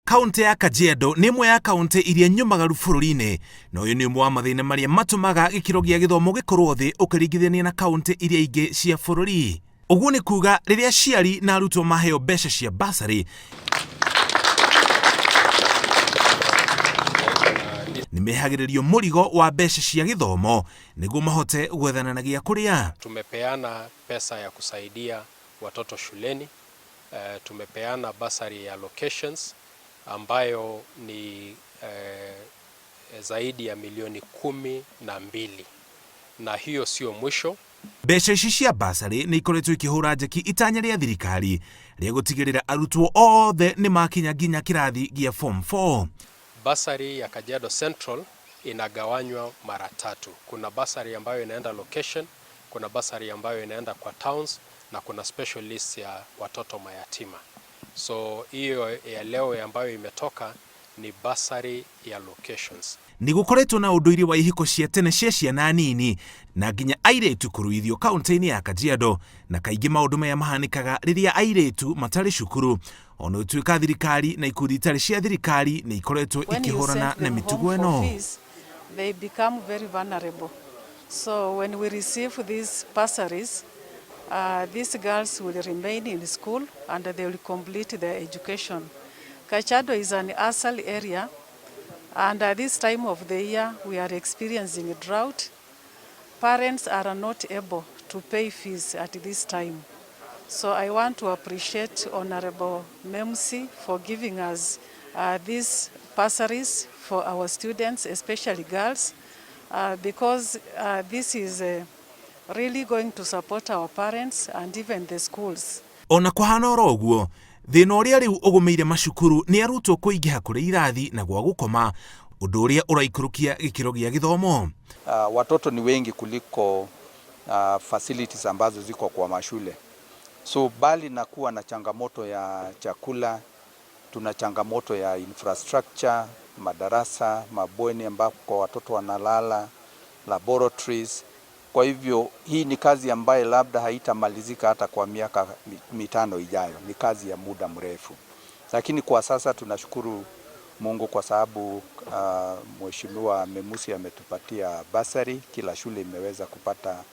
Kaũntĩ ya Kajiado nĩ ĩmwe ya kaũntĩ iria nyũmagaru bũrũri-inĩ, na ũyũ nĩ ũmwe wa mathĩna marĩa matũmaga gĩkĩro gĩa gĩthomo gĩkorwo thĩ ũkĩringithania na kaũntĩ iria ingĩ cia bũrũri. Ũguo nĩ kuga rĩrĩa aciari na arutwo maheo mbeca cia bursary, nĩ mehagĩrĩrio mũrigo wa mbeca cia gĩthomo nĩguo mahote gwethana na gĩa kũrĩa. Tumepeana pesa ya kusaidia watoto shuleni. Tumepeana bursary ya locations ambayo ni zaidi ya milioni 12 na hiyo sio mwisho. Mbeca ici cia bursary nĩ ikoretwo ikĩhũra njeki itanya rĩa thirikari rĩa gũtigĩrĩra arutwo othe nĩ makinya nginya kĩrathi gĩa form 4. Bursary ya Kajiado Central inagawanywa mara tatu. Kuna bursary ambayo inaenda location, kuna bursary ambayo inaenda kwa towns na kuna special list ya watoto mayatima. So hiyo ya leo ambayo imetoka ni bursary ya locations. Nĩ gũkoretwo na ũndũire wa ihiko cia tene cia ciana nini na nginya airĩtu kũruithio kaũntĩ-inĩ ya Kajiado, na kaingĩ maũndũ maya mahanĩkaga rĩrĩa airĩtu matarĩ cukuru. Ona gũtuĩka thirikari na ikundi itarĩ cia thirikari nĩ ikoretwo ikĩhũrana na mĩtugo ĩno. They become very vulnerable. So when we receive these bursaries, these girls will remain in school and they will complete their education. Kajiado is an ASAL area, and at this time of the year we are experiencing a drought. Parents are not able to pay fees at this time. So I want to appreciate Honorable Memusi for giving us these bursaries for our students, especially girls, because this is really going to support our parents and even the schools. Ona kũhana oro ũguo, thĩna ũrĩa rĩu ũgũmĩire macukuru nĩ arutwo kũingĩha kũrĩ irathi na gwa gũkoma, ũndũ ũrĩa ũraikũrũkia gĩkĩro gĩa gĩthomo. Watoto ni wengi kuliko facilities ambazo ziko kwa mashule. So bali na kuwa na changamoto ya chakula, tuna changamoto ya infrastructure, madarasa, mabweni ambako watoto wanalala, laboratories. Kwa hivyo hii ni kazi ambayo labda haitamalizika hata kwa miaka 5 ijayo. Ni kazi ya muda mrefu. Lakini kwa sasa tunashukuru Mungu kwa sababu Mheshimiwa Memusi ametupatia bursary. Kila shule imeweza kupata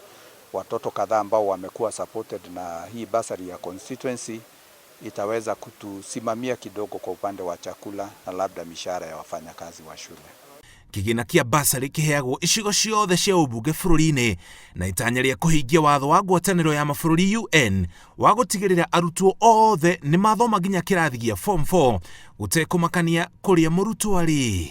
watoto kadhaa ambao wamekuwa supported na hii bursary ya constituency. Itaweza kutusimamia kidogo kwa upande wa chakula na labda mishahara ya wafanyakazi wa shule. Kĩgĩna kĩa bursary kĩheagwo icigo ciothe cia ũmbunge bũrũri-inĩ na itanya rĩa kũhingia watho wa ngwatanĩro ya mabũrũri UN wa gũtigĩrĩra arutwo othe nĩ mathoma nginya kĩrathi gĩa form 4 gũtekũmakania kũrĩa mũrutwo arĩ.